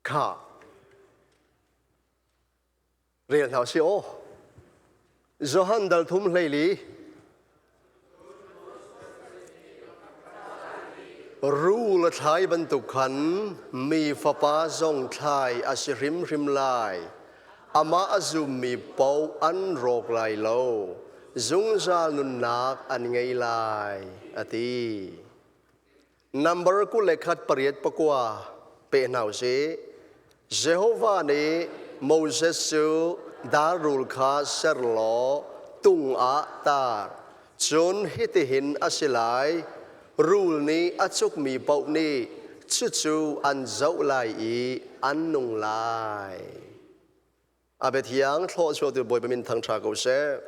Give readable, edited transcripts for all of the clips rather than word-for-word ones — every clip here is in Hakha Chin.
Kha rel hna si aw. Johan dal thum hleili Rul a thlai bantuk khan mi fapa zong thlai a si hrimhrim lai. Amah a zummi paoh an rawk lai lo. Zungzal nunnak an ngei lai, a ti. Number 21 pariat pakua pe hna usih. Jehovah nih Moses cu dar rul kha ser law tung ah tar. Cun hitihin a si lai, rul nih a cukmi paoh nih cucu an zoh lai i an nung lai. A biathiang thlawhchuahtu Bawipa min thangṭha ko seh.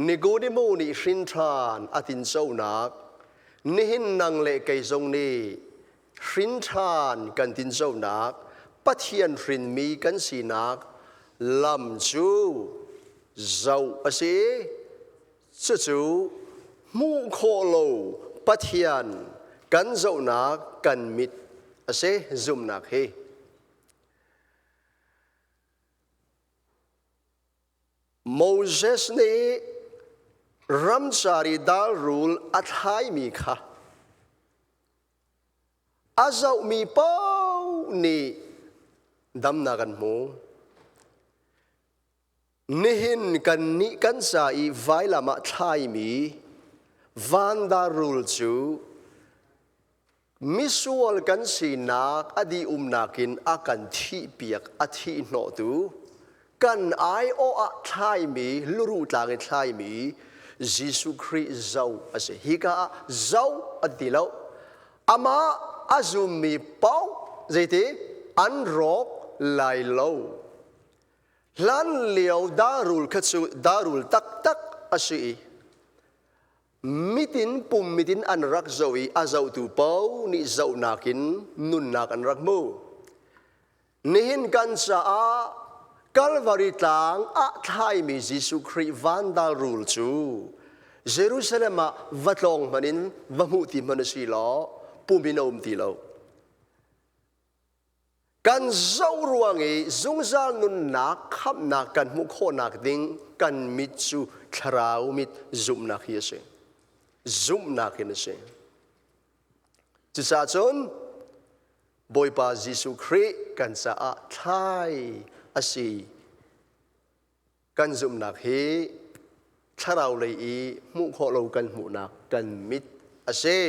Nikodemu nih hrin ṭhan a tinconak nihin nang le kei zong nih hrin ṭhan kan tinconak Pathian hrinmi kan sinak lam cu zoh a si. Cucu hmuh khawh lo Pathian kan zohnak kan mit a si zumhnak hi. Moses nih ramcar i dalrul a thlaimi kha a zohmi paoh nih damnak an hmu. Nihin kannih kan ca i vailam ah thlaimi vandarul cu misual kan sinak a dih-umnak in a kan thihpiak a thih hnawhtu kan aiawh ah thlaimi luruh tlang i thlaimi Jesuh Khrih zo a si. Hika ah zo an ti lo. Amah a zummi paoh zeiti an rawk lai lo. Hlan lio darul kha cu darul taktak a si i Mitin pum mitin an rak zoh i a zohtu paoh nih zohnak in nunnak an rak hmu. Nihin kan caah Kalvari tlang ah thlaimi Jesuh Khrih vandal rul cu Jerusalem ah va tlawng hmanh in va hmuh ti hmanh a si law pum in a um ti lo. Kan zoh ruang i zungzal nunnak khamhnak kan hmuh khawhnak ding kan mit cu thlarau mit zumhnak hi a si. Zumhnak in a si. Cucaah cun Bawipa Jesuh Khrih kan caah thlai a si. Kan zumhnak hi thlarau lei i hmuh khawh lo kan hmuhnak kan mit a si.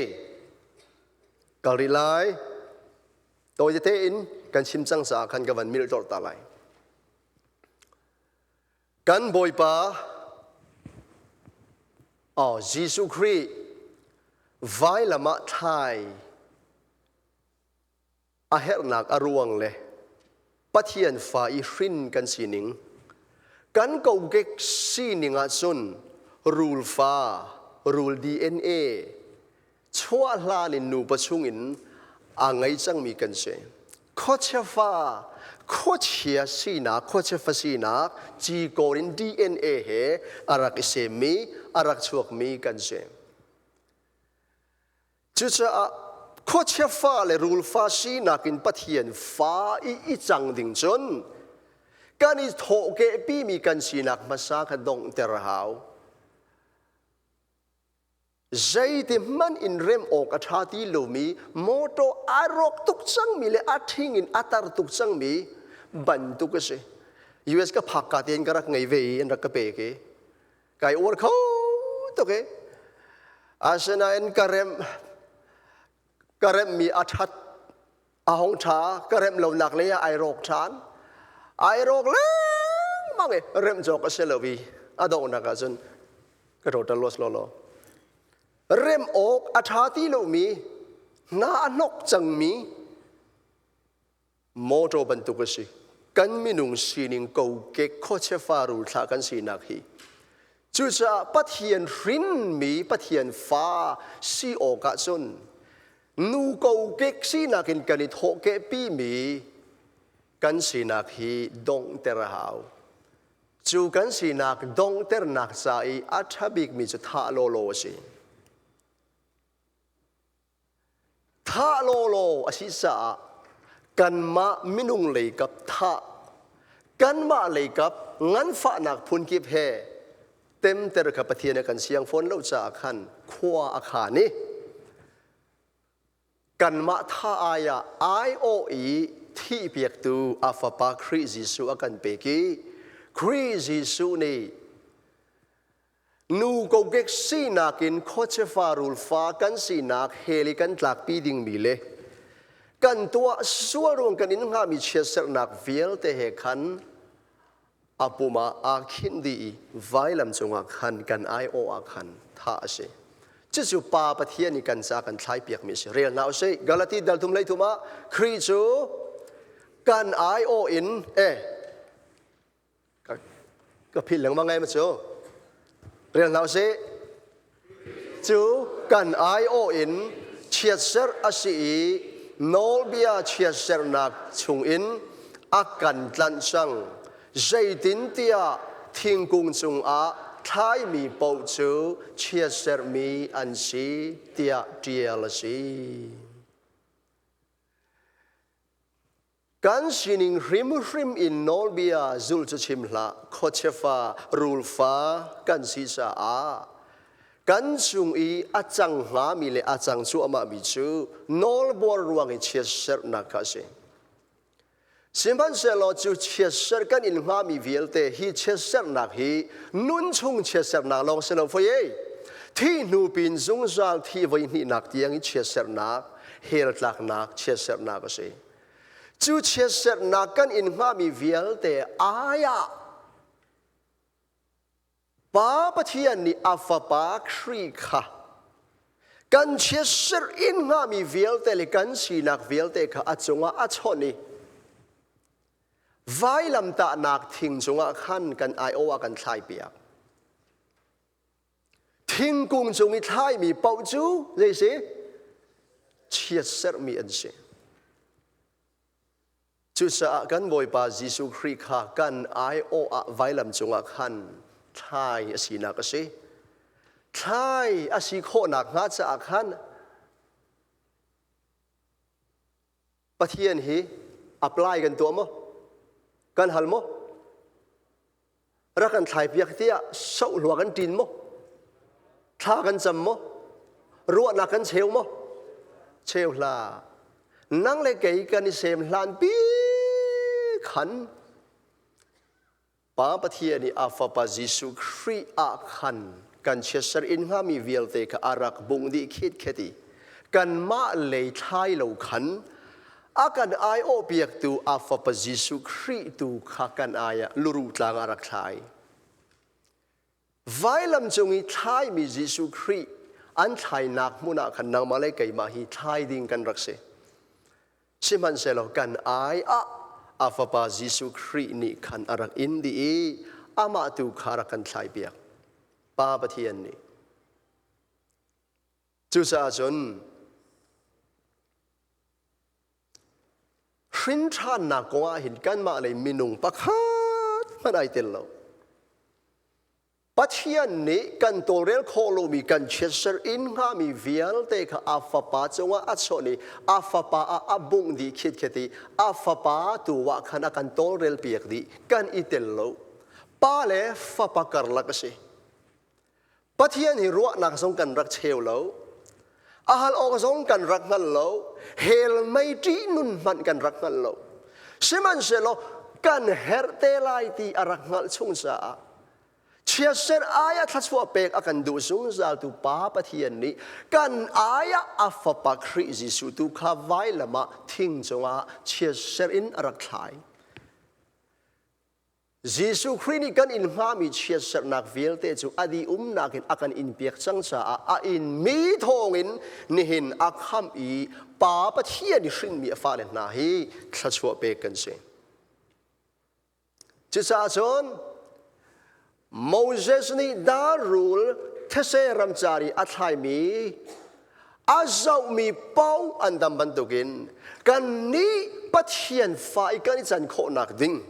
Kal rih lai. Tawi tete in kan chim cang caah khan ka van milh tlorh ta lai. Kan Bawipa oh, Jesuh Khrih vailam ah thlai a herhnak a ruang le Pathian fa i hrin kan sining kan kokek sining ahcun rul fa rul DNA chuah hlan in nupa chungin aa ngei cangmi kan si. Khuachia fa khuachia sinak khuachia fa sinak cikawr in DNA he a rak i semmi a rak chuakmi kan si. Cucaah khuachia fa le rul fa sinak in Pathian fa i i cang ding cun kan i thawhkehpimi kan sinak hmasa kha donghter a hau. Zeiti hmanh in rem awk a ṭha ti lomi mawṭaw a rawk tuk cangmi le a ṭhing in a tar tuk cangmi bantuk a si. US ka phak ka tein ka rak ngei ve i an rak ka pek i kai uar kho tuk i asinain ka remh ka remhmi a ṭhat a hong ṭha ka remh lonak lei ah ai rawk ṭhan ai rawk lengmang i remh cawk a si lo i a donghnak ah cun ka total loss lawlaw remh awk a ṭha ti lomi hna a hnok cangmi Mawṭaw bantuk a si. Kan minung sining kokek khuachia faru thlah kan sinak hi. Cucaah Pathian hrinmi Pathian fa si awk ahcun nu kokek sinak in kan i thawhkehpimi kan sinak hi donghter a hau. Cu kan sinak donghternak ca i a ṭha bikmi cu thah lawlaw a si. Thah lawlaw a si caah Kanmah minung leikap thah, kanmah leikap nganfahnak phunkip he temter kha Pathian a kan siang fawn lo caah khan khua a khan i kanmah tha ai ah aiawh i thihpiaktu a fapa Khrih Jesuh a kan pek i Khrih Jesuh nih nu kokek sinak in khuachefa rulfa kan sinak hell i kan tlakpi dingmi le kan tuah sual ruang kan in hngahmi chiatserhnak vialte he khan a pum ah aa khinh dih i vailam cungah khan kan aiawh ah khan thah a si. Cucu Pa Pathian i kan ca kan thlaipiakmi a si. Rel hna usih. Galati dal thum hlei thum ah Khrih cu kan aiawh in eh ka philh lengmang ngai ma cu. Rel hna usih. Cu kan aiawh in chiatserh a si i nawlbia chiatserhnak chungin a kan tlanh cang. Zeitintiah thingkung cungah thlaimi paoh cu chiatserhmi an si tiah ṭial a si. Kan sining hrimhrim in nawlbia zulh cu chim hlah, khuachefa, rulfa kan si caah kan cung i a cang hngami le a cang cuahmahmi cu nawlbuar ruang i chiatserhnak kha a si. Sihmanhsehlaw cu chiatserh kan in hngami vialte hi chiatserhnak hi nun chung chiatserhnak lawng si lo foi ei. Thi hnu pin zungzal thi voi hnihnak tiang i chiatserhnak, hell tlaknak chiatserhnak a si. Cu chiatserhnak kan in hngahmi vialte ai ah Pa Pathian nih a Fapa Khrih kha kan chiatserh in hngahmi vialte le kan sinak vialte kha a cungah a chawnh i vailamtahnak thing cungah khan kan aiawh ah kan thlaipiak. Thingkung cung i thlaimi paoh cu zei si? Chiatserhmi an si. Cucaah kan Bawipa Jesuh Khrih kha kan aiawh ah vailam cungah khan thlai a sinak a si. Thlai a si khawhnak hnga caah khan Pathian hi apply kan tuah maw? Kan hal maw? Rak kan thlai piak tiah sohlua kan ṭin maw? Thla kan cam maw? Ruahnak kan cheu maw? Cheu hlah. Nang le kei kan i sem hlan pi khan Pa Pathian i a Fapa Jesuh Khrih ah khan kan chiatser in hngami vialte kha a rak bungh dih khitkhet i kanmah lei thlai lo khan a kan aiawhpiaktu a Fapa Jesuh Khrih tu kha kan ai ah luruh tlang ah rak thlai. Vailam cung i thlaimi Jesuh Khrih an thlainak hmun ah khan nangmah le keimah hi thlai ding kan rak si. Sihmanhsehlaw kan ai ah a Fapa Jesuh Khrih nih khan a rak in dih i amah tu kha rak kan thlaipiak. Pa Pathian nih. Cucaah cun hrinṭhannak kong ah hin kanmah lei minung pakhat hmanh ai tel lo. Pathian nih kan tawlrel khawh lomi kan chiatser in hngami vialte kha a fapa cungah a chawnh i a fapa ah a bungh dih khitkhet i a fapa tu ah khan a kan tawlrel piak dih kan i tel lo. Pa le fapa karlak a si. Pathian hi ruahnak zong kan rak cheu lo. A hal awk zong kan rak hngal lo. Hell mei ṭih nun hmanh kan rak hngal lo. Sihmanhsehlaw kan herh te lai ti a rak hngalh chung caah chiatser ai ah thluachuah pek a kan duh zungzal tu Pa Pathian nih kan ai ah a fapa Khrih Jesuh tu kha vailam ah thing cungah chiatser in a rak thlai. Jesuh Khrih nih kan in hngahmi chiatserhnak vialte cu a dih umnak in a kan inpiak cang caah a inmi thawngin nihin a khamh i Pa Pathian i hrinmi a fale hna hi thluachuah pek kan si. Cucaah cun Moses nih darrul these ramcar i a thlaimi a zohmi paoh an dam bantukin kannih Pathian fa i kan i can khawhnak ding.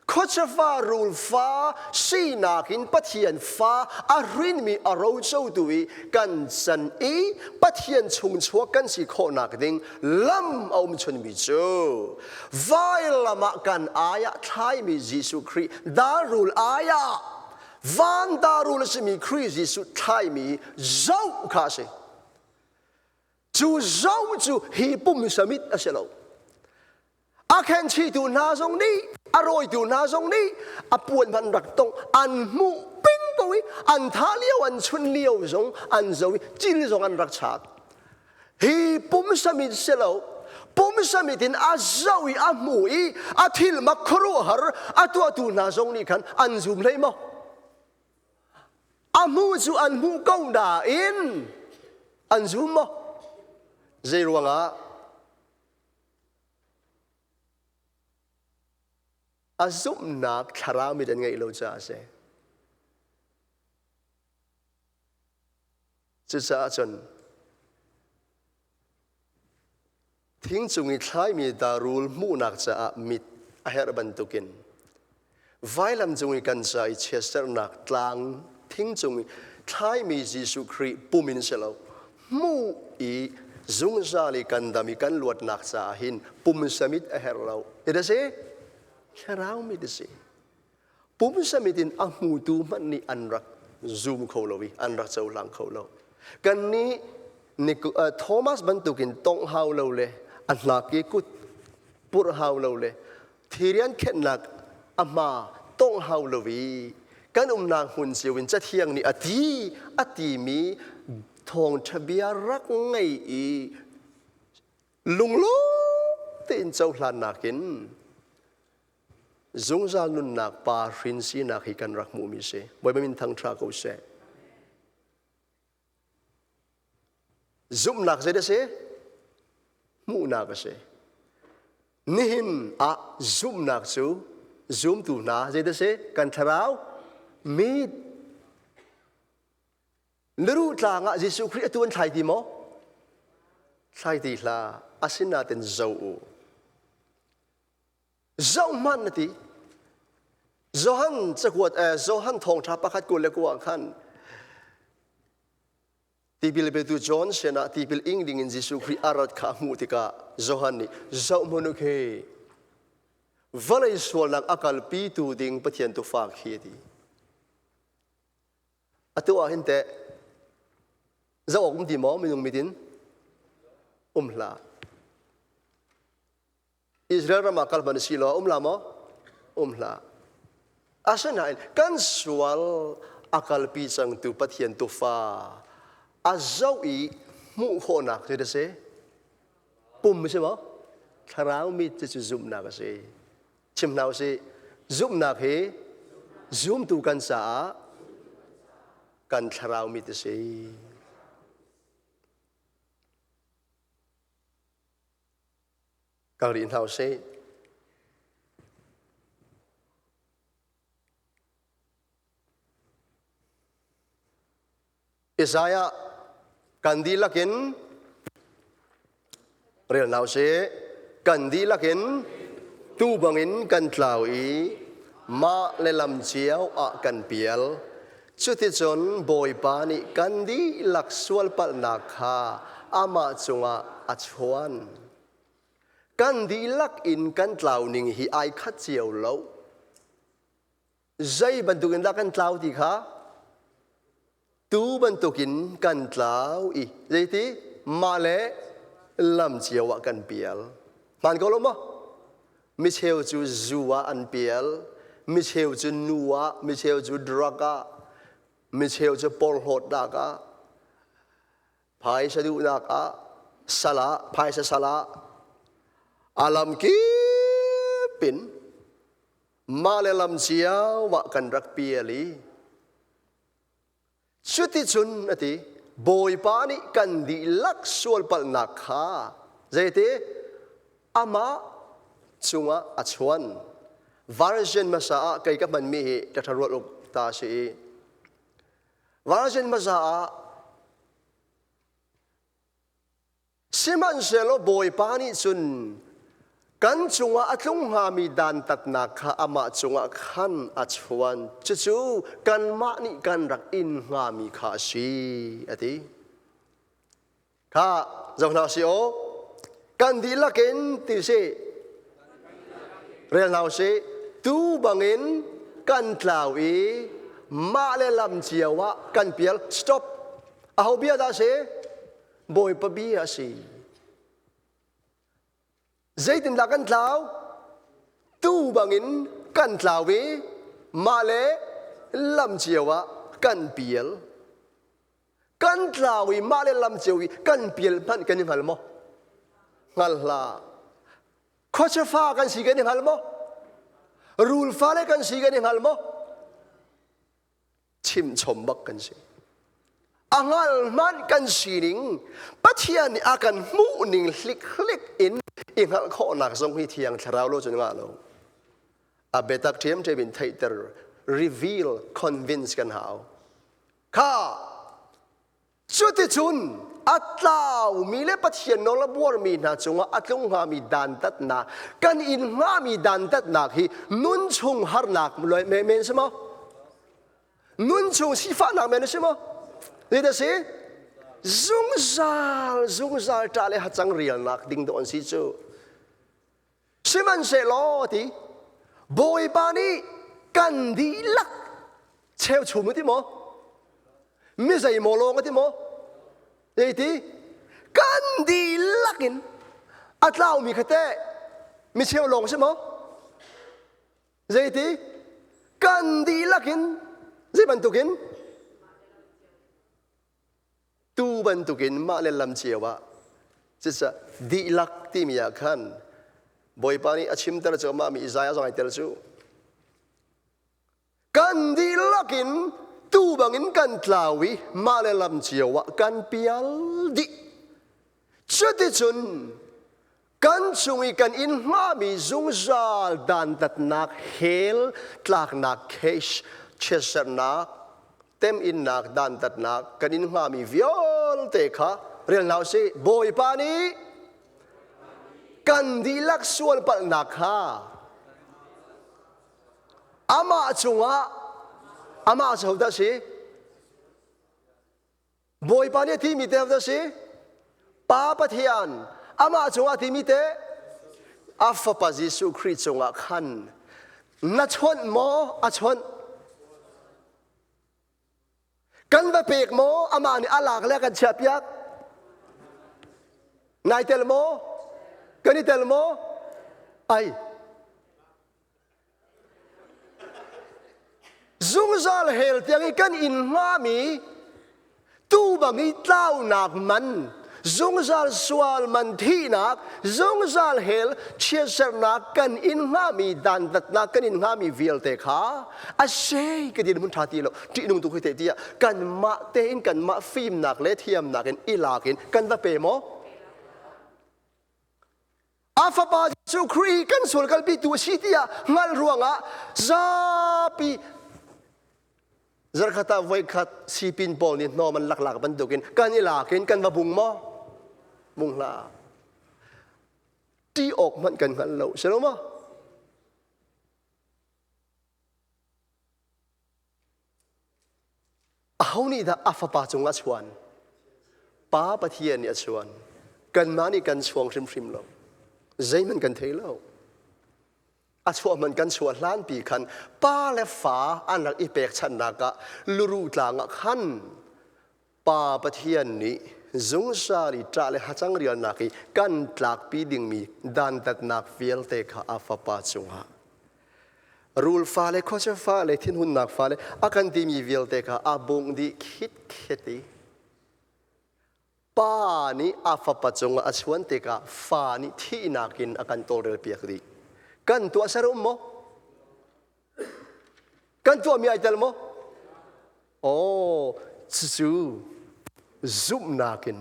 Khuachafa rul fa sinak in Pathian fa a hrinmi a rocotu i kan can i Pathian chungchuak kan si khawhnak ding lam a um chunmi cu vailam ah kan ai ah thlaimi Jesuh Khrih darul ai ah van darul a simi Khrih Jesuh thlaimi zoh kha a si. Cu zoh cu hi pumsa mit a si lo. A khenchihtu hna zong nih, a rawitu hna zong nih a puan hmanh rak tongh an hmuh ping ko i an thah lio an chun lio zong an zo i cil zong an rak chak. Hi pumsa mit si lo, pumsa mit in a zoh i a hmu i a thil mak khuaruahhar a tuahtu hna zong nih khan an zum hlei maw? A hmuh cu an hmuh ko nain an zum maw? Zei ruangah? A zumhnak thlarau mit an ngeih lo caah a si. Cucaah cun thing cung i thlaimi darul hmuhnak caah mit a herh bantukin vailam cung i kan ca i chiatsernak tlang thing cung i thlaimi Jesuh Khrih pum in si lo hmuh i zungzal i kan dam i kan luatnak caah hin pumsa mit a herh lo. It a si? Thlarau mit a si. Pumsa mit in a hmutu hmanh nih an rak zum kho lo i an rak cohlang kho lo. Kannih Thomas bantukin tongh hau lo le a hnak i kut purh hau lo le thirian khenhnak a hma tongh hau lo i kan umnak hmun cio in cathiang nih a ti a timi thawngṭha bia rak ngei i lunglawm tein cohlannak in zungzal nunnak pa hrin sinak hi kan rak hmuhmi si. Bawipa min thangṭha ko seh. Zumhnak zei a si? Hmuhnak a si. Nihin ah zumhnak cu zumtu hna zei a si? Kan thlarau mit. Miru tlang ah Jesuh Khrih atu an thlai ti maw? Thlai ti hlah. Asinain zo u. Zohhmanh na ti. Johan cakuat Johan thawngṭha pakhat 21 khan tipil petu John sinah tipil ing dingin Jesuh Khrih a rat kha a hmuh tikah Johan nih zohhmanh u khi vawlei sualnak a kalpitu ding Pathian tufa khi a ti. Atu ah hin teh zoh awk um ti maw minung mit in um hlah. Israel ram ah kal hmanh si law um la maw? Um hlah. Asinain kan sual a kalpi cangtu Pathian tufa a zoh i hmuh khawhnak cu a si. Pum a si maw? Thlarau mi cu zumhnak a si. Chim hna usih. Zumhnak hi zumtu kan caah kan thlarau mit a si. Kal rih hna usih. Isaiah kan dihlak in rel hna usih. Kan dihlak in tuu bangin kan tlau i mah le lam cio ah kan pial. Cuticun Bawipa nih kan dihlak sualpalhnak kha amah cungah a chuan. Kan dihlak in kan tlau ning hi ai khat cio lo. Zei bantukin dah kan tlau ti kha? Tuu bantukin kan tlau i zeiti mah le lam cio ah kan pial. Hmaan ko lo maw? Micheu cu zu ah an pial, micheu cu nu ah, micheu cu drug ah, micheu cu porhlawtnak ah, phaisa duhnak ah, sal ah, phaisa sal ah, a lam kip in mah le lam cio ah kan rak pial i Cuticun a ti, Bawipa nih kan dihlak sualpalhnak kha zeiti amah cungah a chuan. Version hmasa ah kei ka hmanmi hi ka ṭha ruat uk ta si i version hmasa ah Sihmanhsehlaw Bawipa nih cun Kan cungah a tlung hngami dantatnak kha amah cungah khan a chuan. Cucu kanmah nih kan rak in hngami kha a si, a ti. Kha zoh hna si aw. Kan dihlak in ti si. Rel hna usih. Tu bangin kan tlau i mah le lam cio ah kan pial. Stop. Aho bia dah si? Bawipa bia a si. Zeitindah kan tlau? Tu bangin kan tlau i mah le lam cio ah kan pial. Kan tlau i mah le lam cio i kan pial hmanh kan i hngal maw? Hngal hlah. Khuachia fa kan si kan i hngal maw? Rul fale kan si kan i hngal maw? Chimchom bak kan si. A hngal hmanh kan sining Pathian nih a kan hmuh ning hlikhlik in i hngalh khawhnak zong hi thiang thlarau lo cun ngah lo. A biatak ṭhiamṭhiam in theihter, reveal, convince kan hau. Kha cuticun a tlaumi le Pathian nawl a buarmi hna cungah a tlung hngami dantatnak kan in hngami dantatnak hi nun chung harnak men si maw? Nun chung sifahnak men a si maw? Zeidah si? Zungzal zungzal ṭah le hacang rialnak ding dawh an si cu. Sihmanhsehlaw ti Bawipa nih kan dihlak cheuchum a ti maw? Mi zeimaw lawng a ti maw? Zeiti? Kan dihlak in a tlaumi kha teh mi cheu lawng si maw? Zeiti? Kan dihlak in zei bantukin? Tu bantukin mah le lam cio ah cucaah dihlak timi ah khan Bawipa nih a chimter cu amah mi Isaiah zong ai tel cu kan dihlak in tu bangin kan tlau i mah le lam cio ah kan pial dih. Cuticun kan cung i kan in hngahmi zungzal dantatnak hell tlaknak case chiatserhnak teminnak dantatnak kan in hngahmi vialte kha rel hna usih. Bawipa nih kan dihlak sual palhnak kha amah cungah amah cu hodah si? Bawipa nih a timi te hodah si? Pa Pathian amah cungah a timi te a fapa Jesuh Khrih cungah khan na chawnh maw a chawnh? Kan va pek maw amah nih a lak le a kan chiahpiak? Nai tel maw? Kan i tel maw? Ai. Zungzal hell tiang i kan in hngami tuu bang i tlaunak man, zungzal sual man thihnak, zungzal hell chiatserhnak kan in hngami dantatnak kan in hngami vialte kha a sei ka dirhmun ṭha ti lo ṭihnung tu khi te tiah kanmah tein kanmah fimnak le thiamnak in i lak in kan va pe maw? A fapa Jesuh Khrih kan sual kalpitu a si tiah hngalh ruangah zapi zarkhat ah voikhat sipin pawl nih hnawm an lak lak bantukin kan i lak in kan va bung maw? Bung hlah. Ṭih awk hmanh kan hngal lo, si lo maw? Aho nih dah a fapa cungah a chuan? Pa Pathian nih a chuan. Kanmah nih kan chuang hrimhrim lo. Zeihmanh kan thei lo. A chuah hmanh kan chuah hlanpi khan pa le fa an rak i pekchanhnak ah luru tlang ah khan Pa Pathian nih zungzal i ṭah le hacang rialnak i kan tlakpi dingmi dantatnak vialte kha a Fapa cungah rul fale khuachia fale thinhunnak fale a kan timi vialte kha a bungh dih khitkhet i pa nih a fapa cungah a chuan tikah fa nih thihnak in a kan tawlrelpiak dih. Kan tuahser um maw? Kan tuahmi ai tel maw? Aw, cucu zumhnak in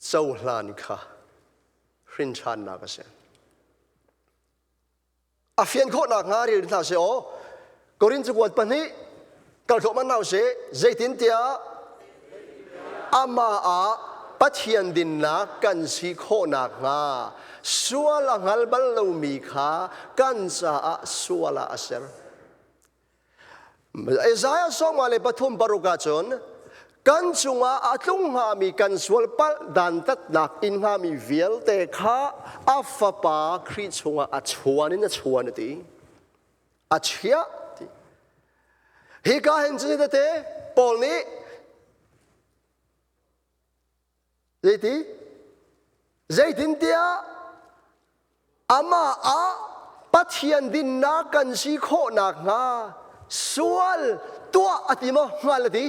cohlan kha hrinṭhannak a si. A fian khawhnak hnga rel hna seh aw. Korin cakuat pahnih kal thluahmah hna usih. Zeitintiah amah ah. Pathian dinnak kan si khawh nakhnga sual a hngal bal lomi kha kan caah sual ah a ser. Isaiah 43 ahcun kan cungah a tlung hngami kan sual palh dantatnak in hngami vialte kha a fapa Khrih chungah a chuan in a chuan a ti. A chiah ti. Hika hin cu tete Paul nih Zeiti? Zeitintiah amah ah Pathian dinnak kan si khawh nakhnga sual tuah a ti maw hngal a ti?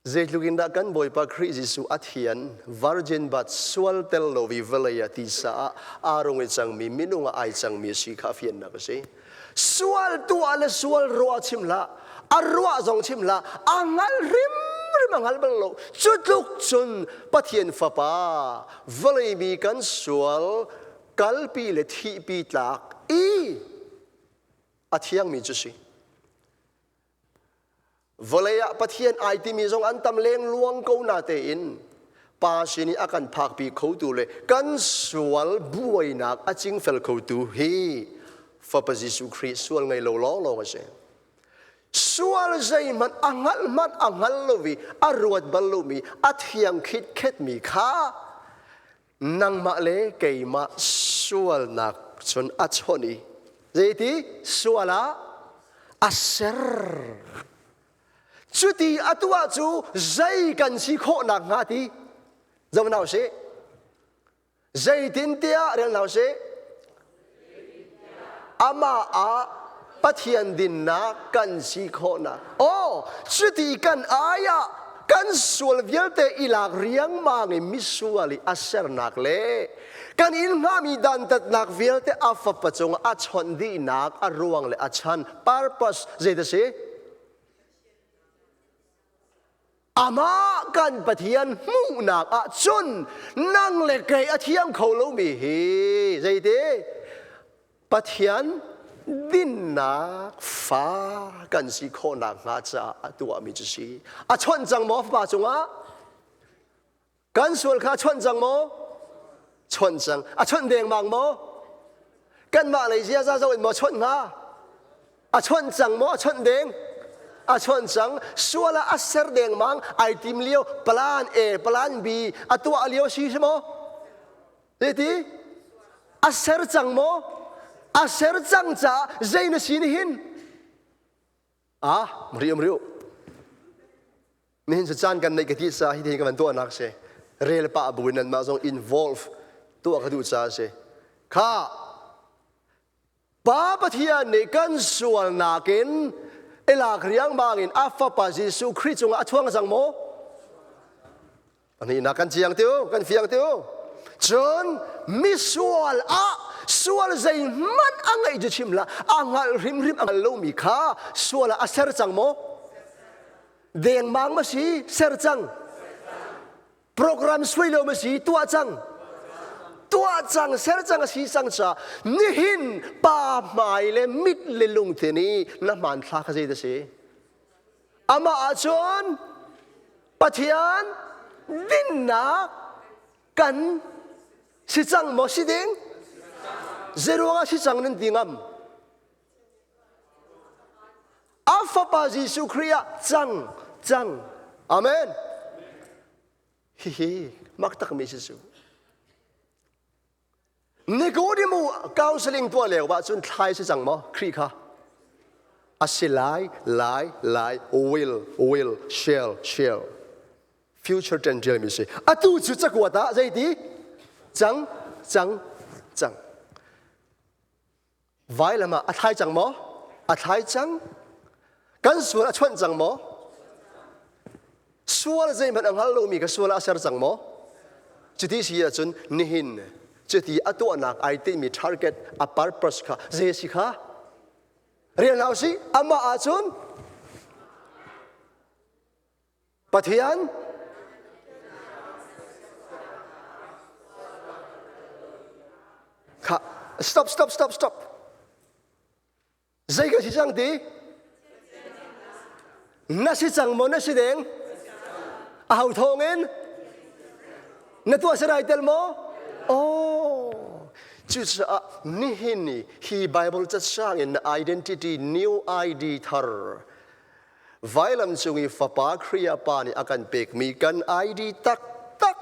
Zeitluk in dah kan Bawipa Khrih Jesuh a thian virgin but sual tel lo i vawlei ah tisa ah aa rung i cangmi minung ah ai cangmi si kha fiannak a si. Sual tuah le sual ruah chim hlah, a ruah zong chim hlah, a hngal hrimhrim a hngal bal lo. Cu tluk cun Pathian Fapa vawlei mi kan sual kalpi le thihpi tlak i a thiangmi cu si. Vawlei ah Pathian ai timi zong an tam leng luang ko na tein pa sin i a kan phakpi khotu le kan sual buainak a cingfel khotu hi Fapa Jesuh Khrih sual ngei lo lawnglawng a si. Sual zeihmanh a hngalh hmanh a hngal lo i a ruat bal lomi a thiang khitkhetmi kha nangmah le keimah sualnak cun a chawnh i zeiti sual ah a ser cuti a tuah cu zei kan si khawh nak hnga ti zoh hna usih zeitintiah rel hna usih amah ah Pathian dinnak kan si khawhnak. Aw, cuti kan ai ah kan sual vialte i lak riangmang i misual i a sernak le kan in hngami dantatnak vialte a fapa cungah a chawnh dihnak a ruang le a chan purpose zei si? Amah kan Pathian hmuhnak ah cun nang le kei a thiang kho lomi hi zeiti Pathian dinnak fa kan si khawhnak hnga caah a tuahmi cu si. A chawnh cang maw fapa cungah? Kan sual kha a chawnh cang maw? Chawnh cang. A chawnh dengmang maw? Kanmah lei ziaza zoh in maw chawnh hnga? A chawnh cang maw? A chawnh deng? A chawnh cang. Sual ah a ser dengmang. Ai tim lio plan A, plan B a tuah lio si si maw? Zeiti? A ser cang maw? A ser cang caah zei na si nihin? Ah, mri mriu. Nihin cu caan kan neih ka ti caah hi ka van tuahnak si. Rel pah buin nanmah zong involve tuah ka duh caah si. Kha Pa Pathian nih kan sualnak in ilak riangmang in a fapa Jesuh Khrih cungah a chuang cang maw? Pahnih kan ciang tiu, kan fiang tiu. Cun misual ah sual zeihmanh a ngeih cu chim hlah, a hngalh hrimhrim a hngal lomi kha sual ah a ser cang maw? Dengmang ma si, ser cang. Program suai lo ma si, tuah cang. Tuah cang, ser cang a si cang ca nihin pa hmai le mit le lungthin i na hmanthlak kha zei dah si? Amah ahcun Pathian dinnak kan si cang maw si ding? Zeiruangah si cang nan ti ngam? A fapa Jesuh Khrih ah cang cang. Amen. Hihi mak takmi si cu. Nikodemu counseling tuah lio ah cun thlai si cang maw Khrih kha? A si lai, lai, lai, will, will, shall, shall. Future tense mi si. Atu cu cakuat ah zeiti? Cang, cang, cang. Vailam ah a thlai cang maw? A thlai cang. Kan sual a chuanh cang maw? Sual zeihmanh a hngal lomi ka sual ah a ser cang maw? Cuti si ahcun nihin cuti a tuahnak ai tinhmi target a purpose kha zei a si kha? Rel hna usih. Amah ahcun Pathian kha stop stop stop stop zei ka si cang ti na si cang maw na si deng a ho thawng in? Na tuah ser ai tel maw? Oh. Cucaah nihin ni hi Bible cacang in na identity new ID thar vailam cung i fapa Khrih pa nih a kan pekmi kan ID taktak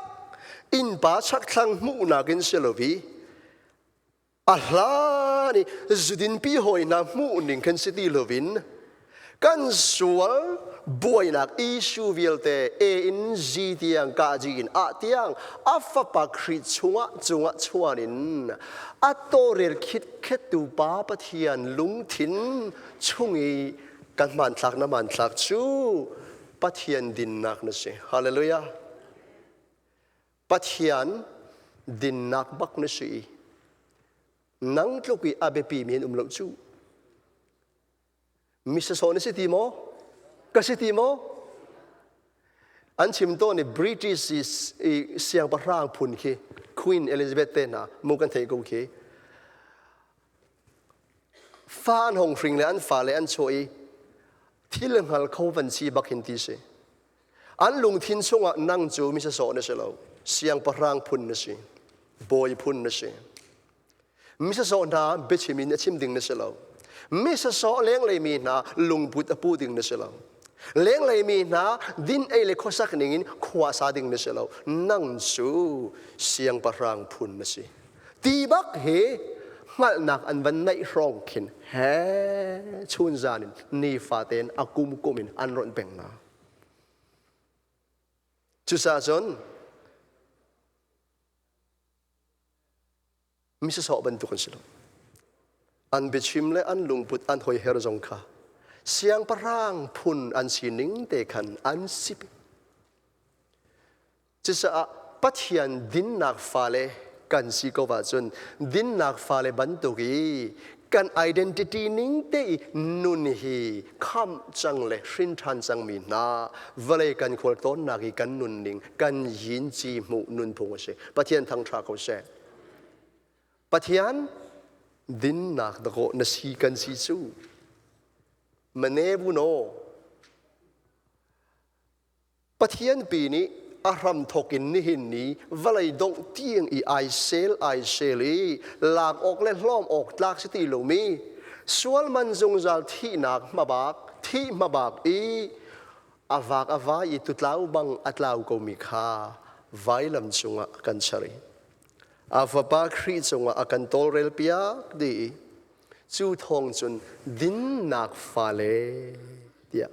innpa chakthlang hmuhnak in si lovi a hlan i zudinpi hawi hna hmuh ning khan si ti loin kan sual buainak issue vialte A in Z tiang ka G in A tiang a fapa Khrih chungah cungah chuan in a tawrel khitkhet tu Pa Pathian lungthin chung i kan hmanthlak na hmanthlak cu Pathian dinnak na si. Hallelujah. Pathian dinnak bak na si i nang tluk i a biapi mi an um lo cu. Misasaw na si ti maw? Ka si ti maw? An chim tawn i British i siangpahrang phun khi Queen Elizabeth te hna mu kan theih ko khi. Fa an hong hring le an fale an chuah i thil hngal kho van si bak hin ti si. An lungthin chungah nang cu mi sasawh na si lo, siangpahrang phun na si, bawi phun na si. Mi sasawh hna biachim in a chim ding na si lo. Mi sasawh lenglei mi hna lungput a pu ding na si lo. Lenglei mi hna din ei le khuasak ning in khua sa ding na si lo. Nang cu siangpahrang phun na si. Ti bak hi hngalhnak an van naih hrawng khin he chunzan in nifatein a kum kum in an ronh peng na. Cucaah cun misasawh bantuk an si lo. An biachim le an lungput an hoiher zong kha siangpahrang phun an sining te khan an si. Cucaah Pathian dinnak fale kan si ko ahcun dinnak fale bantuk i kan identity ning te i nun hi khamh cang le hrin ṭhan cangmi hna vawlei kan khualtlawnnak i kan nunning kan yinci hmuh nunphung a si. Pathian thangṭha ko seh. Pathian dinnak dakaw na si kan si cu. Mane bu no. Pathian pi nih a hramthawk in nihin ni vawlei dongh tiang i ai sel ai sel i lak awk le hlawm awk tlak si ti lomi sual man zungzal thihnak hmabak thih hmabak i a vak a vai i tutlau bang a tlau komi kha vailam cungah kan ser i a fapa Khrih cungah a kan tawlrel piak dih i cu thawng cun dinnak fale tiah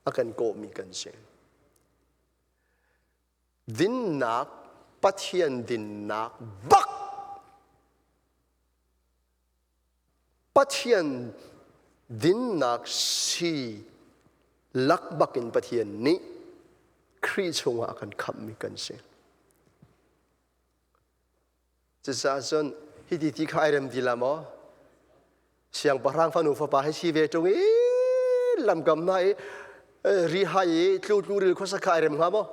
a kan kawhmi kan si. Dinnak, Pathian dinnak bak Pathian dinnak si lak bakin Pathian nih Khrih chungah a kan khamhmi kan si. Cucaah cun hiti ti kha ai rem ti la maw? Siangpahrang fanu fapa hei si ve ṭung i lamkam hna i rihai i tlu tlu ril khuasa kha ai rem hnga maw?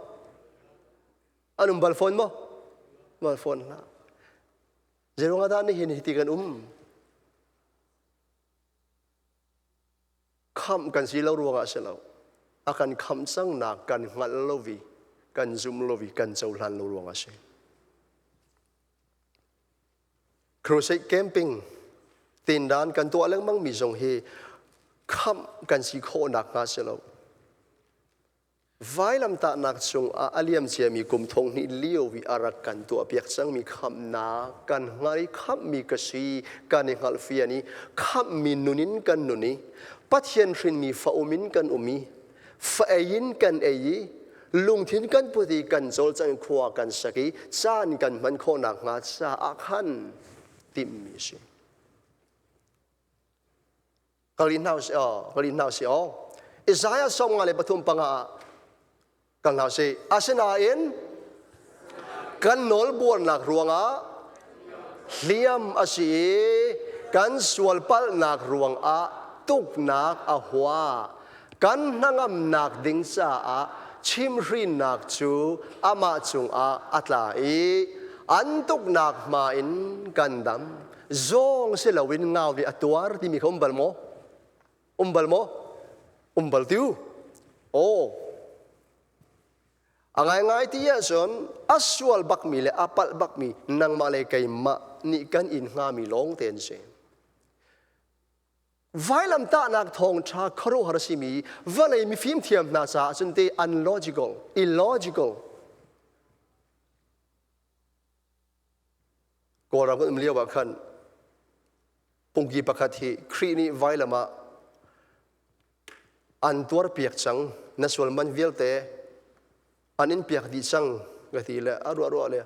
An um bal fawn maw? Bal fawn hlah. Zeiruangah dah nihin hiti kan um? Khamh kan si lo ruangah a si lo. A kan khamh cangnak kan hngalh lo i kan zum lo i kan cohlan lo ruangah a si. Crusade camping tindan kan tuah lengmang mi zong hi khamh kan si khawh nakhnga si lo. Vailamtahnak cungah a liam ciami kum thong hnih lio i a rak kan tuahpiak cangmi khamhnak kan hngal i khamhmi ka si kan i hngalhfian i khamhmi nun in kan nun i Pathian hrinmi fa um in kan um i fa ei in kan ei i lungthin kan put i kan cawlcang khua kan sak i caan kan hman khawh nakhnga caah khan timhmi a si. Kal in hna usih aw, kal in hna usih aw. Isaiah 53 ah kal hna usih. Asinain kan nawlbuarnak ruangah hliam a si i kan sualpalhnak ruangah tuknak a hua. Kan hnangamnak ding caah chimhrinnak cu amah cungah a tla i an tuknak hma in kan dam. Zawng si loin ngau nih a tuar timi kha um bal maw? Um bal maw? Um bal tiu? Aw. A ngaingai ti ahcun a sual bakmi le a palh bakmi nangmah le keimah nih kan in hngami lawng te an si. Vailamtahnak thawngṭha khuaruahhar a simi vawlei mifim thiam hna caah cun te unlogical, illogical. Kawlram kan um lio ah khan pungki pakhat hi Khrih nih vailam ah an tuarpiak cang na sual man vialte an in piak dih cang ka ti le a ruah ruah le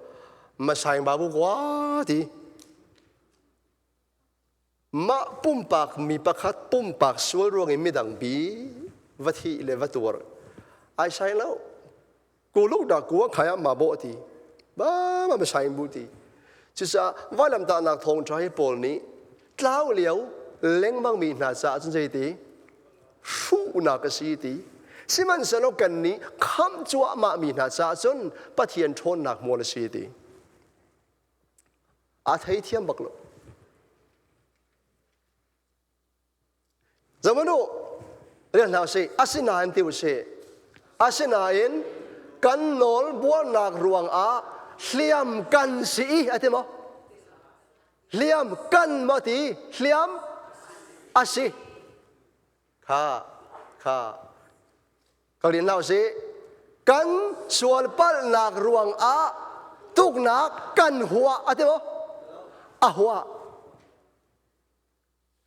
masaing babu kwa ti mah pumpak mi pakhat pumpak sual ruang in midang bi va thi le va tuar ai sai lo ku luk dah ku khai ma bo ti ba ma ma sai bu ti cucaah vailamtahnak thawngṭha hi Paul nih tlau lio lengmang mi hna caah cun zei ti hruhnak a si ti sihmanhsehlaw kan nih khamh cuahmah mi hna caah cun Pathian ṭhawnnak mual a si ti a theithiam bak lo Zaman u, rian hna usih. Asinain ti usih. Asinain kan nawl buarnak ruangah hliam kan si i a ti maw? Hliam kan maw ti? Hliam a si. Kha, kha. Ka rian hna usih. Kan sual palhnak ruangah tuknak kan huah a ti maw? A huah.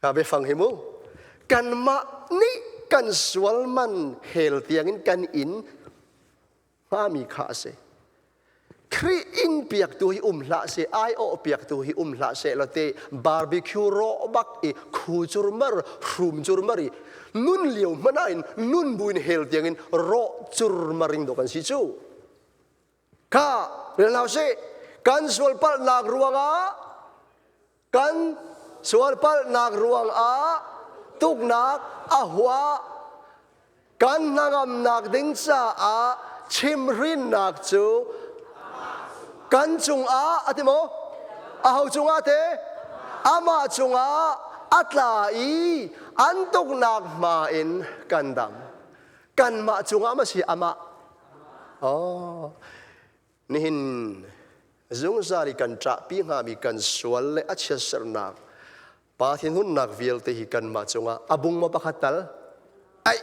Ka biafang hi mu. Kanmah nih kan sual man hell tiangin kan in hngami kha a si. Khrih inn piaktu hi um hlah seh, aiawh piaktu hi um hlah seh late barbecue rawh bak i khu curmar, hrum curmar i nun lio hmanh ah in nun buin hell tiangin rawh curmar in dawh kan si cu. Kha rel hna usih. Kan sual palhnak ruangah Kan sualpalhnak ruangah tuknak a huah. Kan hnangamnak ding caah chimhrinnak cu kan cungah a ti maw? Aho cungah te? Amah cungah a tla i an tuknak hma in kan dam. Kanmah cungah ma si amah? Oh. Nihin zungzal i kan ṭahpi hngami kan sual le a chiatserhnak pa thinhunnak vialte hi kanmah cungah a bung maw pakhat tal ai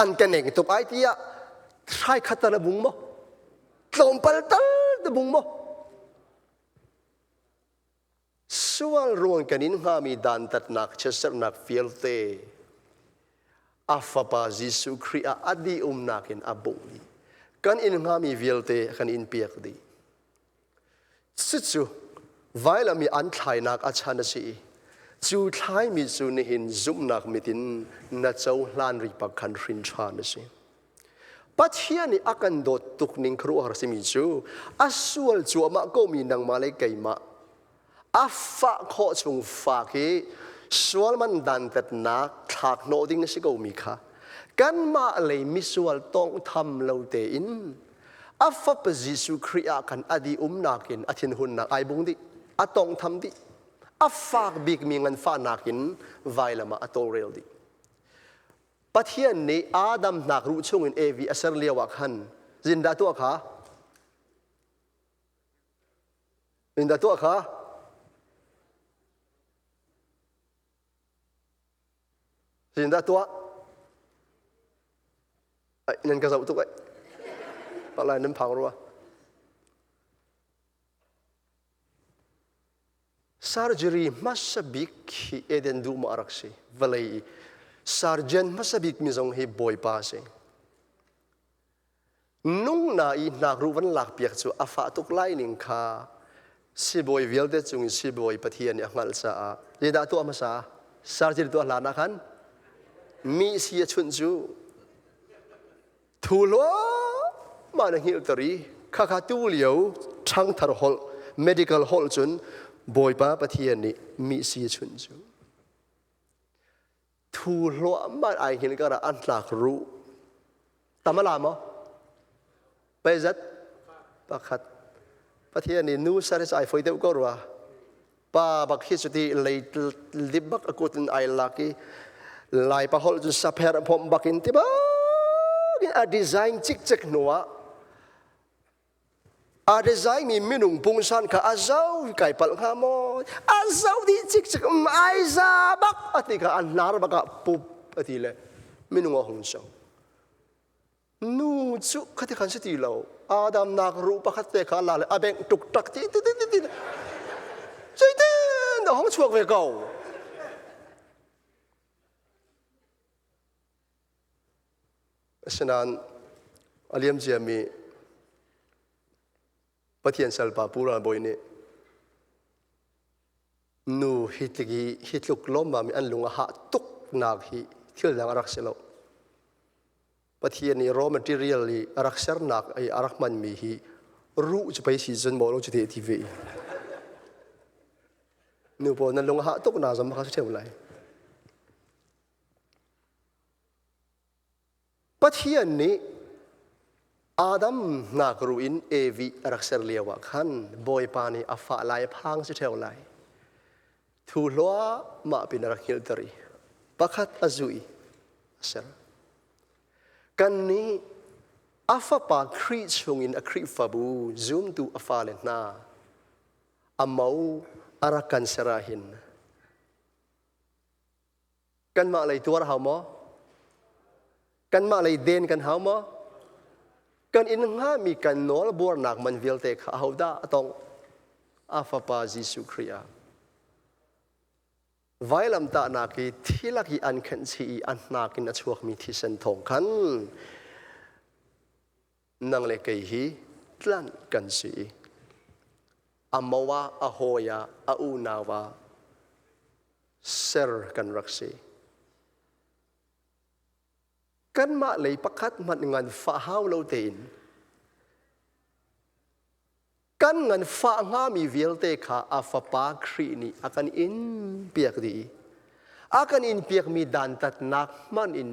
an ka neng tuk ai tiah hrai khat tal a bung maw tlawmpal tal te bung maw Sual ruang kan in hngami dantatnak chiatserhnak vialte a Fapa Jesuh Khrih ah a dih umnak in a bungh dih. Kan in hngami vialte a kan in piak dih. Cucu vailam i an thlainak a chan a si i cu thlaimi cu nihin zumhnak mit in na cohlan ri pak khan hrin ṭhan a si. Pathian nih a kan dawt tuk ning khuaruahhar simi cu a sual cuahmah komi nangmah le keimah a fah khawh chung fak i sualman dantatnak thlak hnawh ding a si komi kha kanmah lei misual tawnghtham lo tein a fapa Jesuh Khrih ah khan a di umnak in a thinhunnak ai bung dih a tawnghtham dih a fak bikmi nganfahnak in vailam ah a tawlrel dih Pathian nih Adam hnakruh chungin Evi a ser lio ah khan zindah tuah kha? Zindah tuah kha? Zindah tuah? Ai, nan ka zoh tuk ai. Pak lai nan phang rua. Surgery hmasa bik hi Eden dum ah a rak si. Vawlei i surgeon hmasa bik mi zong hi Bawipa a si. Nung na i hnakruh van lakpiak cu a fah tuk lai ning kha sibawi vialte cung in sibawi Pathian nih a hngalh caah zeidah tuah hmasa? Surgery tuah hlan ah khan mi si a chunh cu Thu hluahmah na hngilhter i khakha tu lio ṭhangthar holh medical holh cun Bawipa Pathian nih mi si a chunh cu. Thu hluahmah ai hngilh karah an tlak ruh. Tam a la maw? Peizat? Pakhat. Pathian nih nu saris ai foi deuh ko rua. Pa bak hi cuti lei lip bak a kut in ai lak i lai pa holh cu sapher a phomh bak in ti bak in a design cikcek hnu ah. A design mi minung pungsan kha a zo kai palh hnga maw? A zo dih cikcek um ai za bak a ti kha a hnar bak ah pup a ti le minung a hung cang. Nu cu khati khan si ti lo. Adam nak ruh pakhat te kha la le a bengh tuk tak ti ti ti ti ti. Zeitin dah hong chuak ve ko? Asinain a liam ciami Pathian salpa Pu Ral Bawi nih nu hi tlik i hi tluk lawmmam i an lung a hah tuknak hi thil dang a rak si lo. Pathian nih raw material i a rak sernak i a rak hmanmi hi ruh cu pei si cun maw lo cu te ti ve i nu pawl nan lung a hah tuk na zong kha si ṭheu lai. Pathian nih Adam hnakruh in Evi a rak ser lio ah khan Bawipa nih a fah lai a phang si ṭheo lai. Thu hluahmah pin a rak hngilhter i pakhat a zuh i a ser. Kannih a fapa Khrih chungin a Khrihfabu zumtu a fale hna a mo a rak kan ser ah hin Kanmah lei tuar hau maw? Kanmah lei den kan hau maw? Kan in hngami kan nawl buarnak man vialte kha ahodah a tongh? A fapa Jesuh Khrih ah. Vailamtahnak i thilak i an khenh chih i a hnak in a chuakmi thisen thawng khan nang le kei hi tlanh kan si i a mo ah a hawi ah a unau ah ser kan rak si. Kanmah lei pakhat hmanh ngan fah hau lo tein kan ngan fah hngami vialte kha a fapa Khrih nih a kan in piak dih i a kan in piakmi dantatnak hmanh in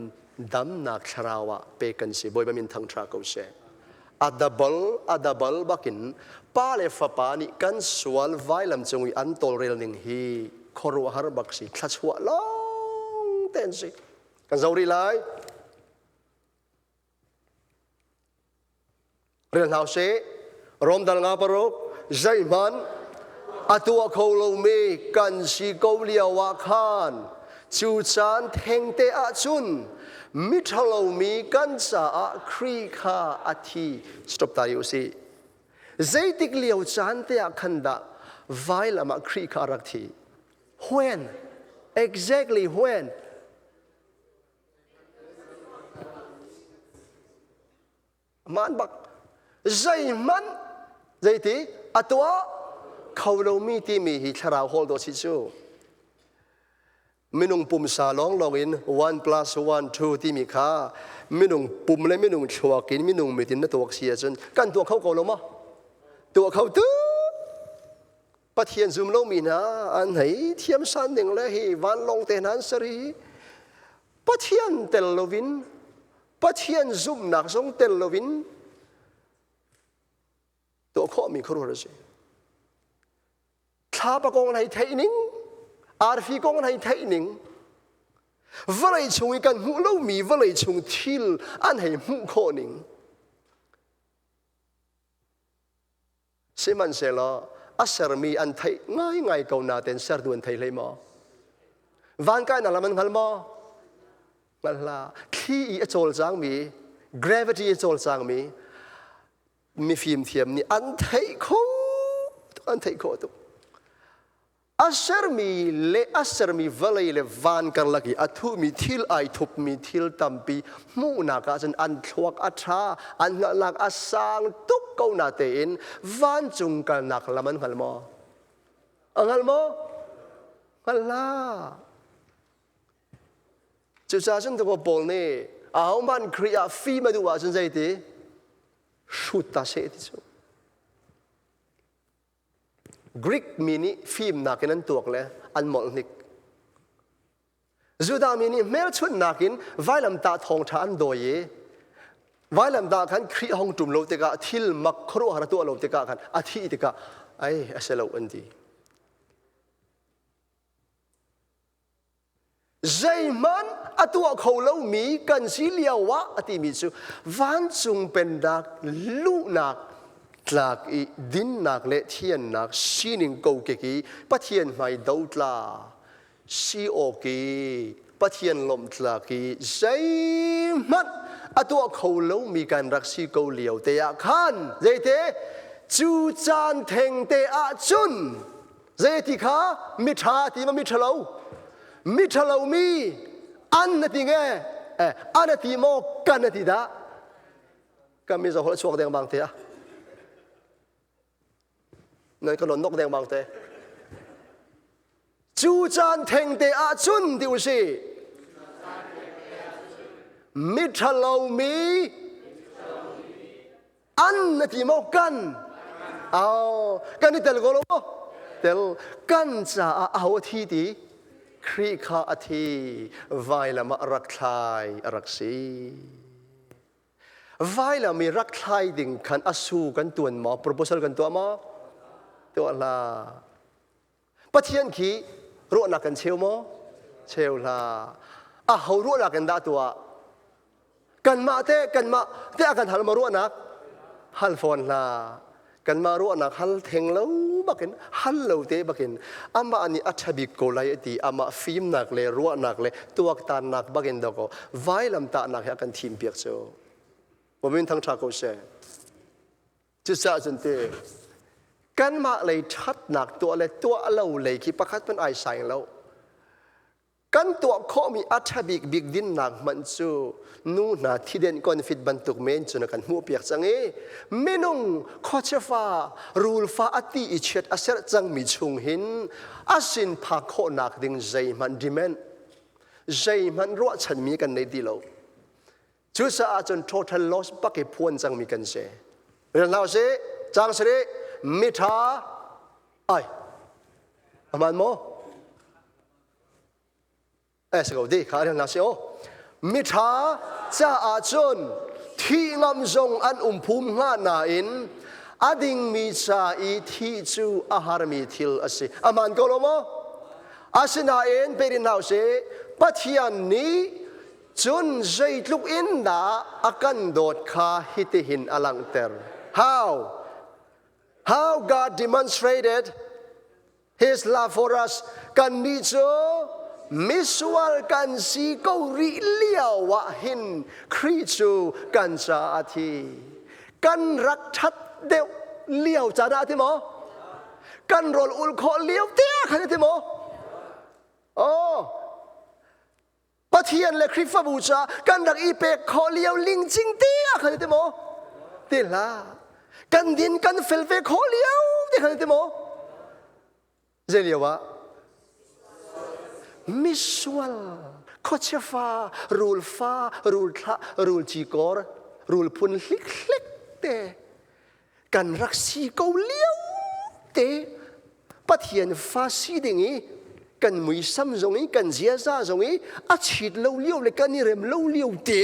damnak thlarau ah pek kan si. Bawipa min thangṭha ko seh. A dabal a dabal bakin pa le fapa nih kan sual vailam cung i an tawlrel ning hi khuaruahhar bak si thluachuah lawng te an si. Kan zoh rih lai. Rel hna usih. Rom dal nga paruk zeihmanh a tuah kho lomi kan si ko lio ah khan cu caan thengte ah cun miṭhalomi kan caah Khrih kha a thi. Stop ta u sih. Zeitik lio caan te ah khan dah vailam ah Khrih kha a rak thi? When? Exactly when? Man bak. Zeihmanh zeiti a tuah kho lomi timi hi thlarau hawl dawh si cu. Minung pumsa lawnglawng in 1 plus 1 2 timi kha minung pum le minung thluak in minung mit in na tuak si ahcun kan tuah kho ko lo maw? Tuah kho tu Pathian zum lomi hna an hei thiam san ding le hi vanlawng te hna an ser hi Pathian tel loin Pathian zumhnak zong tel loin tuah khawhmi khuaruahhar a si. Thlapa kong hei theih ning, arfi kong hei theih ning, vawlei chung i kan hmuh lomi vawlei chung thil an hei hmuh khawh ning. Sihmanhsehlaw a sermi an theih ngaingai ko nain sertu an thei hlei maw? Van kainak lam an hngal maw? Hngal hlah. Thli i a cawlcangmi, gravity a cawlcangmi mifim thiam nih an theih kho tuk, an theih khawh tuk. A sermi le a sermi vawlei le van karlak i a thuhmi thil ai thupmi thil tampi hmuhnak ah cun an thluak a ṭha, an hngalhnak a sang tuk ko na tein vancung kalnak lam an hngal maw? A hngal maw? Hngal hlah. Cucaah cun tukaw Paul nih ahohmanh Khrih ah fim a duh ahcun zeiti? Hrut ta seh ti cu. Greek mi nih fimnak in an tuak le an molh hnik. Judah mi nih hmelchunhnak in vailamtah thawngṭha an dawi i vailamtah khan Khrih hong ṭum lo tikah thil mak khuaruahhar a tuah lo tikah khan a thih tikah ai a si lo an ti. Zeihmanh a tuah kho lomi kan si lio ah a timi cu vancung pennak luhnak tlak i dinnak le thiannak sining kokek i Pathian hmai dotla si awk i Pathian lawmhtlak i zeihmanh a tuah kho lomi kan rak si ko lio te ah khan zeite cu caan theng te ah cun zeiti kha miṭha ti ma miṭhalo miṭhalo mi an na ti nge an a ti maw kan a ti dah kan mi zohol chuak deng bang te a nan ka non nok deng bang te cu caan theng te ah cun ti u si miṭhalo mi an na ti maw kan au kan i tel ko lo maw tel kan caah aho a thi ti Khrih kha a thi vailam ah rak thlai a rak si Vailam i rak thlai ding khan a su kan tuan maw proposal kan tuah maw tuah hlah Pathian khi ruahnak kan cheu maw cheu hlah a ho ruahnak in dah tuah kanmah te kanmah te a kan hal maw ruahnak hal fawn hlah kanmah ruahnak hal theng lo bakin hal lo te bakin amah nih a ṭha bik ko lai a ti amah fimnak le ruahnak le tuaktannak bakin dawkaw vailam tahnak he a kan thim piak cu Min thang ṭha ko seh cucaah cun te kanmah lei ṭhatnak tuah le tuah lo lei khi pakhat hmanh ai saing lo Kan tuah khawhmi a ṭha bikbik dinnak hmanh cu nu hna thiden konfit bantuk men cun a kan hmuhpiak cang i minung khuachefa rulfa a ti i chiat a serh cangmi chung hin a sin phak khawhnak ding zeihmanh demand zeihmanh ruahchanmi kan nei ti lo. Cucaah cun total loss bak i phuan cangmi kan si. Rel hna usih, cang sari, miṭha ai. Aman maw? Eh, si ko di, kha rel hna si aw. Miṭha caah cun thih ngam zong an um phum hnga nain a dingmi ca i thih cu a harmi thil a si. Aman ko lo maw? Asinain perin hna usih, Pathian nih Cun zeitluk in dah a kan dawt kha hitihin a langhter. How? How God demonstrated His love for us. Kannih cu misual kan si ko rih lio ah hin Khrih cu kan caah a thi. Kan rak ṭhat deuh lio caan ah ti maw? Kan rawl ul khawh lio te ah khan ti maw? Oh, Pathian le Khrihfabu caah kan rak i pek khawh lio lingcing te ah khan ti maw? Ti hlah. Kan din kan fel ve khawh lio te khan ti maw? Zei lio ah? Misual, khuachia fa, rul fa, rul thlah, rul cikor, rul phun hlik hlik te kan rak si ko lio te Pathian fa si ding i kan muisam zong i kan ziaza zong i a chit lo lio le kan i rem lo lio te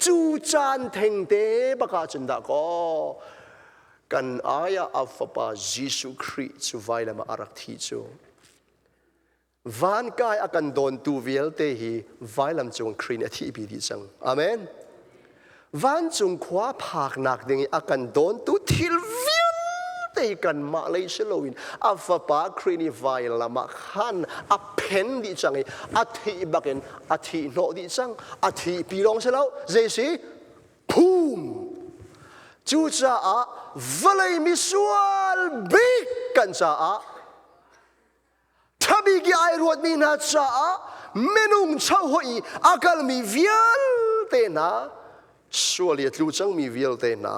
cu caan theng te bak ah cun dah kaw kan ai ah a fapa Jesuh Khrih cu vailam ah a rak thi cu Van kai a kan dawntu vialte hi vailam cung Khrih nih a thihpi dih cang. Amen. Vancung khua phaknak ding i a kan dawntu thil vialte hi kanmah lei si loin a fapa Khrih nih vailam ah khan a phen dih cang i a thih bakin a thih hnawh dih cang. A thihpi lawng si lo. Zei si? Phum. Cucaah vawlei misual bik kan caah Ṭhabik i ai ruatmi hna caah minung chohoih i a kalmi vialte hna, sual i a tlu cangmi vialte hna,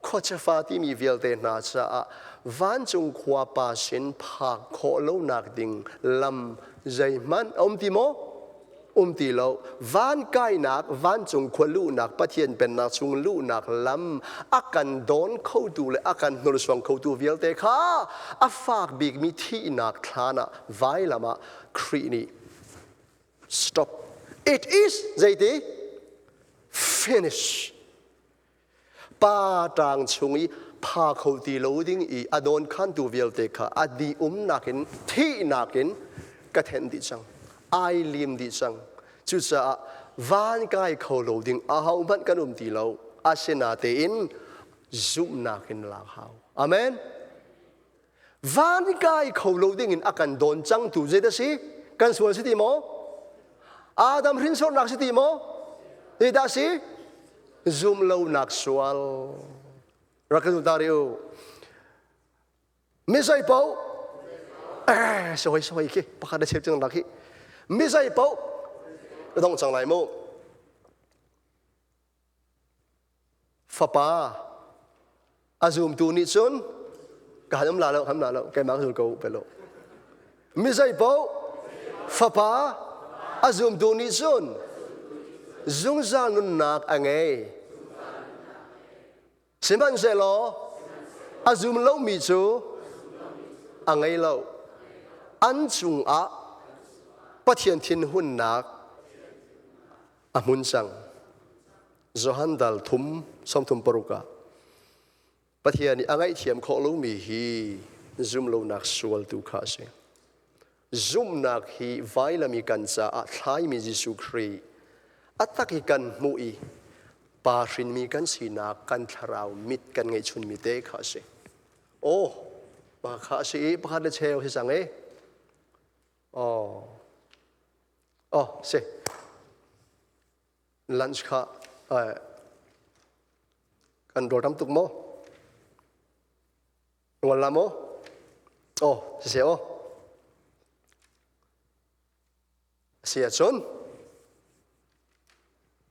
khuachafa timi vialte hna caah vancung khua pa sin phak khawh lonak ding lam zeihmanh a um ti maw? Um ti lo. Van kainak, vancung khua luhnak, Pathian pennak chung luhnak lam a kan dawn khotu le a kan hnursuang khotu vialte kha a fak bikmi thihnak thlan ah vailam ah Khrih nih stop. It is zeiti? Finish. Pa ṭang chung i pha kho ti lo ding i a dawnkhantu vialte kha a di umnak in thihnak in ka thenh dih cang ai lim dih cang cucaah van kai kho lo ding ahohmanh kan um ti lo asinatein. Zumhnak in lak hau. Amen. Van kai kho lo ding in a kan dawn cangtu zei dah si? Kan sual si ti maw? Adam hrinsornak si ti maw? Zei dah si? Zum lonak sual. Rak kan ta ri u. Mi zei paoh eh soi soi khi pakhat a cheu cang lak hi. Mi zei paoh dong cang lai mu. Fapa a zumtu nih cun ka han um la lo ham la lo keimah ka zul ko pe lo. Mi zei paoh fapa a zumtu nih cun zungzal nunnak a ngei. Sihmanhsehlaw a zum lomi cu a ngei lo. An cungah Pathian thinhunnak a hmun cang. Johan dal thum 36 ah Pathian nih a ngaihthiam khawh lomi hi zumlonak sual tu kha a si. Zumhnak hi vailam i kan caah thlaimi Jesuh Khrih a tak i kan hmuh i pa hrinmi kan sinak kan thlarau mit kan ngeihchunmi te kha a si. Aw, pa kha a si i pakhat le cheu si cang e. Aw, aw, si. Lunch kha kan rawl tam tuk maw? Ngol la maw? Aw, siseh aw. Si ahcun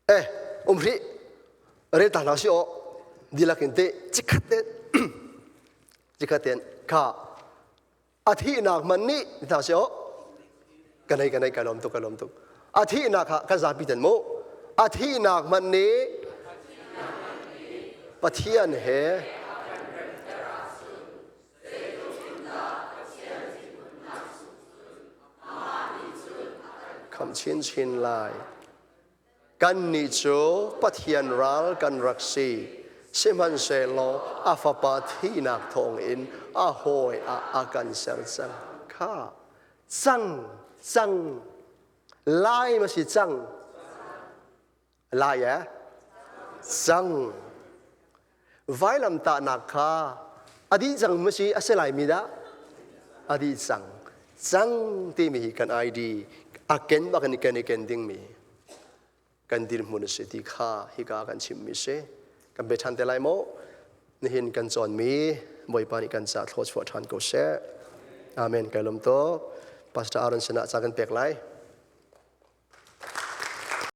eh um hrih rel ta hna si aw dihlak in te cikhat te cikhat ten kha a thihnak man nih hna si aw kan ei kan ei ka lawm tuk ka lawm tuk a thihnak kha kan zapi ten mu a thihnak man nih Pathian he khamh chinchin lai Kannih cu Pathian ral kan rak si. Sihmanhsehlaw a Fapa thihnak thawngin a hawi ah a kan ser cang. Kha cang cang lai ma si cang lai eh cang vailamtahnak kha a dih cang ma si a si lai mi dah a dih cang cang timi hi kan ID a ken bak in kan i ken dingmi kan dirhmun a si ti kha hika kan chimmi si kan pe ṭhan te lai maw nihin kan cawnmi Bawipa nih kan ca thlawchuah ṭhan ko seh amen kai lawm tuk Pastor Aaron sinah ca kan pek lai.